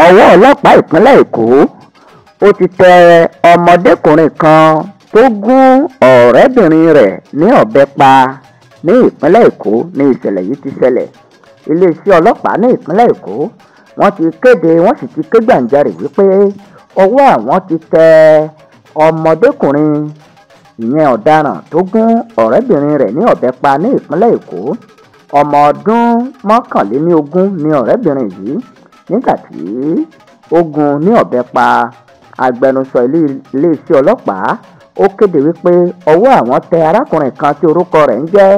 Ọwọ́ ọlọ́pàá ìpínlẹ̀ Èkó ó ti tẹ ọmọdékùnrin kan tó gún ọ̀rẹ́bìnrin rẹ̀ ní ọ̀bẹ pa ní ìpínlẹ̀ Èkó ní ìṣẹ̀lẹ̀ yìí ti ṣẹlẹ̀. Iléeṣẹ́ ọlọ́pàá ní ìpínlẹ̀ Èkó wọ́n ti kéde, wọ́n sì ti ké gbàǹjarè wípé ọwọ́ àwọn ti tẹ ọmọdékùnrin ìyẹn ọ̀daràn tó gún ọ̀rẹ́bìnrin rẹ̀ ní ọ̀bẹ pa ní ìpínlẹ̀ Èkó. Ọmọ ọdún 21 ni ọ̀rẹ́bìnrin yìí nígbà tí ó gún ní ọ̀bẹ pa. Agbẹnusọ iléeṣẹ́ ọlọ́pàá ó kéde wípé ọwọ́ àwọn tẹ arákùnrin kan tí orúkọ rẹ̀ ń jẹ́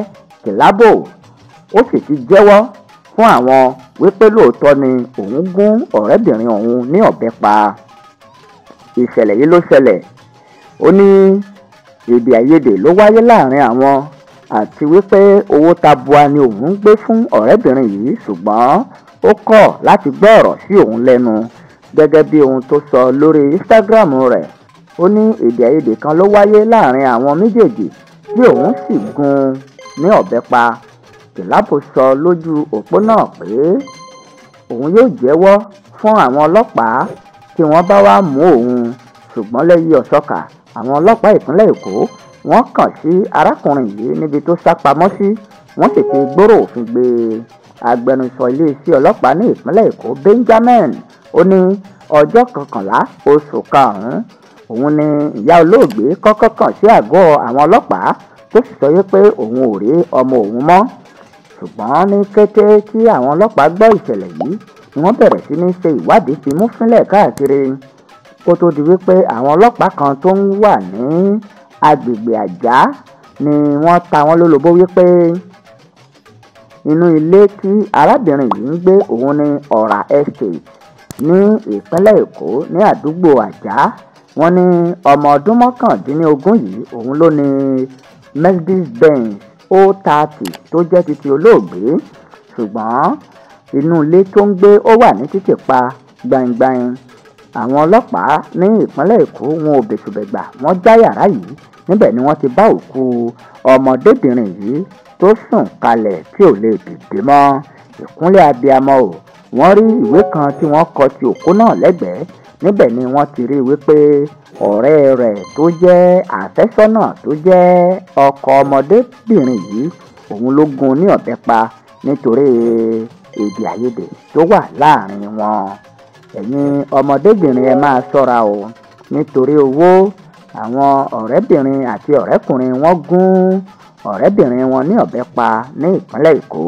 Kìlábò, ó sì ti jẹ́wọ́ fún àwọn wípé lóòótọ́ ni òun gún ọ̀rẹ́bìnrin òun ní ọ̀bẹ pa. Ìṣẹ̀lẹ̀ yìí ló ṣẹlẹ̀. Ó ní èdè àìyedè ló wáyé láàrin àwọn àti wípé owó tabua ni òun ń gbé fún ọ̀rẹ́bìnrin yìí, ṣùgbọ́n ó kọ̀ láti gbọ́ ọ̀rọ̀ sí òun lẹ́nu. Gẹ́gẹ́ bí ohun tó sọ lórí Instagram rẹ̀, ó ní èdè àìyedè kan ló wáyé láàrin àwọn méjèèjì tí òun sì gún ní ọ̀bẹ pa. Kìlábò sọ lójú òpó náà pé òun yóò jẹ́wọ́ fún àwọn ọlọ́pàá tí wọ́n bá wá mú òun, ṣùgbọ́n lẹ́yìn ọ̀ṣọ́kà àwọn ọlọ́pàá ìpínlẹ̀ Èkó wọ́n kàn sí arákùnrin yìí níbi tó sá pamọ́ sí, wọ́n sì fi gbòòrò òfin gbé e. Agbẹnusọ iléeṣẹ́ ọlọ́pàá ní ìpínlẹ̀ Èkó Benjamin ó ní ọjọ́ 11 oṣù 5 òun ni ìyá olóògbé kọ́kọ́ kàn sí àgọ́ àwọn ọlọ́pàá tó sì sọ wípé òun ò rí ọmọ òun mọ́. Ṣùgbọ́n ní kété tí àwọn ọlọ́pàá gbọ́ ìṣẹ̀lẹ̀ yìí ni wọ́n bẹ̀rẹ̀ sí ní ṣe ìwádìí fimú fínlẹ̀ káàkiri, kó tó di wípé àwọn ọlọ́pàá kan tó ń wà ní agbègbè Àjá ni wọ́n ta wọ́n lólobó wípé inú ilé tí arábìnrin yìí ń gbé òun ní Ọ̀rà Estate ní ìpínlẹ̀ Èkó ní àdúgbò Àjá. Wọ́n ní ọmọ ọdún 19 yìí òun ló ní Mercedes Benz O30 tó jẹ́ titi olóògbé, ṣùgbọ́n inú ilé tó ń gbé ó wà ní títì pa gbaingbain. Àwọn ọlọ́pàá ní ìpínlẹ̀ Èkó wọn ò bẹ̀sùbẹ̀gbà, wọ́n já yàrá yìí, níbẹ̀ ni wọ́n ti bá òkú ọmọdébìnrin yìí tó sùn kalẹ̀ tí ò lè dìde mọ́. Ìkúnlẹ̀ abiyamọ ò, wọ́n rí ìwé kan tí wọ́n kọ ti òkú náà lẹ́gbẹ̀ẹ́, níbẹ̀ ni wọ́n ti rí wípé ọ̀rẹ́ rẹ̀ tó jẹ́ àfẹ́sọ́nà tó jẹ́ ọkọ ọmọdébìnrin yìí òun ló gún ní ọ̀bẹ pa nítorí èdè àìyedè tó wà láàrin wọn. Ẹ̀yin ọmọdébìnrin ẹ máa ṣọ́ra o, nítorí owó àwọn ọ̀rẹ́bìnrin àti ọ̀rẹ́kùnrin wọn gún ọ̀rẹ́bìnrin wọn ní ọ̀bẹ pa ní ìpínlẹ̀ Èkó.